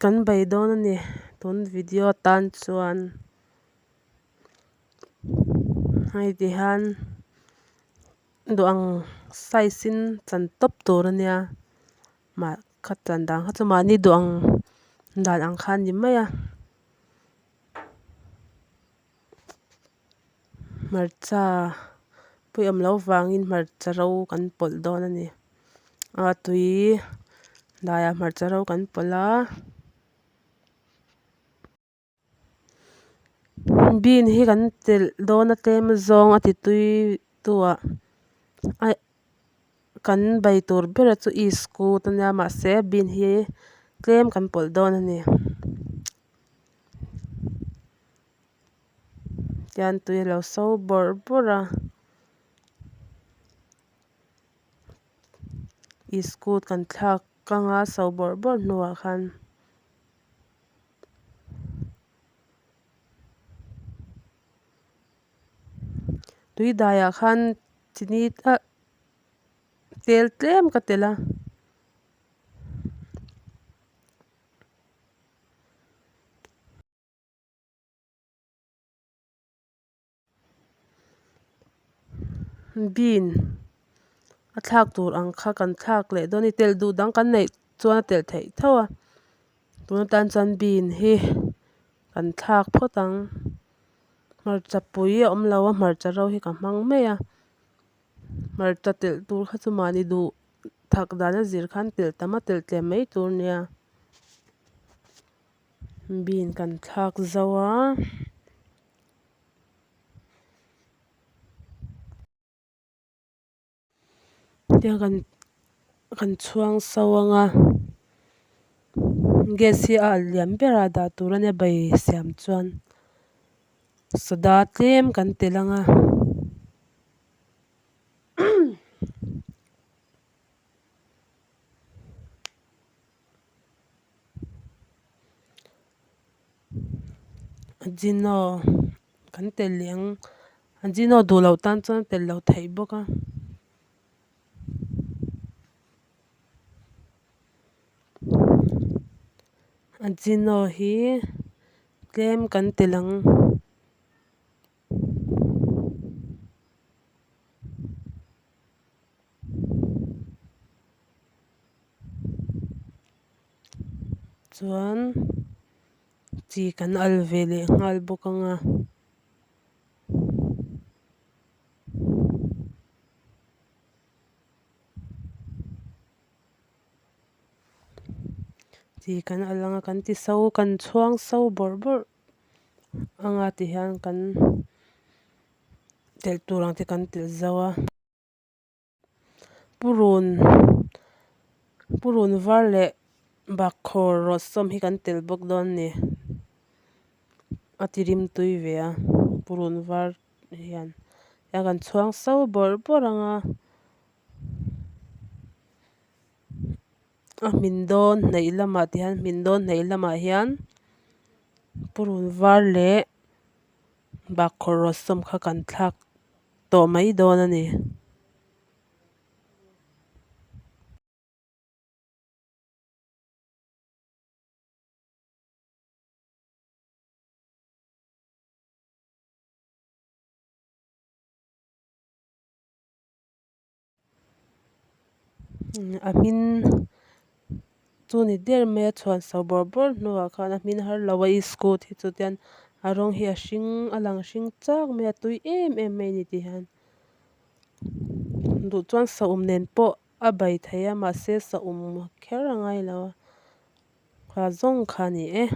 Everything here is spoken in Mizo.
Kan bei dawn a ni tun video tan chuan hei ti hian duh ang size in chan tawp tur a nia mah kha chan dan kha chu mahni duh ang dan ang kha a ni mai a. Hmarcha pui awm loh vangin hmarcha ro kan pawlh dawn a ni a tui daiah hmarcha ro kan pawlh a bean hi kan telh dawn a tlem zawng a ti tui tu ah a kan bei tur ber a chu iskut a nia mahse bean hi tlem kan pawlh dawn a ni. Tian tui a lo so bawrh bawrh a iskut kan thlak anga so bawrh bawrh hnuah khan tui daiah khan chini ah tel tlem ka telh a. Bean a thlak tur ang kha kan thlak leh dawn a ni telh duh dang kan neih chuan a telh theih tho a tun atan chuan bean hi kan thlak phawt ang hmarcha pui a awm lo a hmarcha ro hi ka hmang mai a hmarcha telh tur kha chu mahni duh thak dan a zir khan telh tam a telh tlem mai tur a nia. Bean kan thlak zo a. Tiang kan kan chhuang so ang a gas hi a alh liam ber a dah tur a nia bai siam chuan soda tlem kan telh ang a. Ajino kan telh leh ang ajino duh loh tan chuan a telh loh theih bawk a. Ajino hi tlem kan telh ang. Chuan chi kan al ve leh nghal bawk ang a. Chi kan al ang a kan ti so kan chhuang so bawrh bawrh ang a ti hian kan telh tur ang te kan telh zo a. Purun purun var leh bakkhawr rawt sawm hi kan telh bawk dawn a ni a ti rim tui ve a purun var hian hian kan chhuang so bawrh bawrh ang a a hmin dawn hnaih lamah ti hian hmin dawn hnaih lamah hian purun var leh bakkhawr rawt sawm kha kan thlak. Tawh mai dawn a ni. A hmin chu ni der mai a chhuan so bawrh bawrh hnuah khan a hmin har lo a iskut hi chu tian a rawng hi a hring a lang hring chak mai a tui em em mai a ni tih hian duh chuan saum nen pawh a bai thei a mahse saum kher a ngai lo a kha zawng kha a ni e.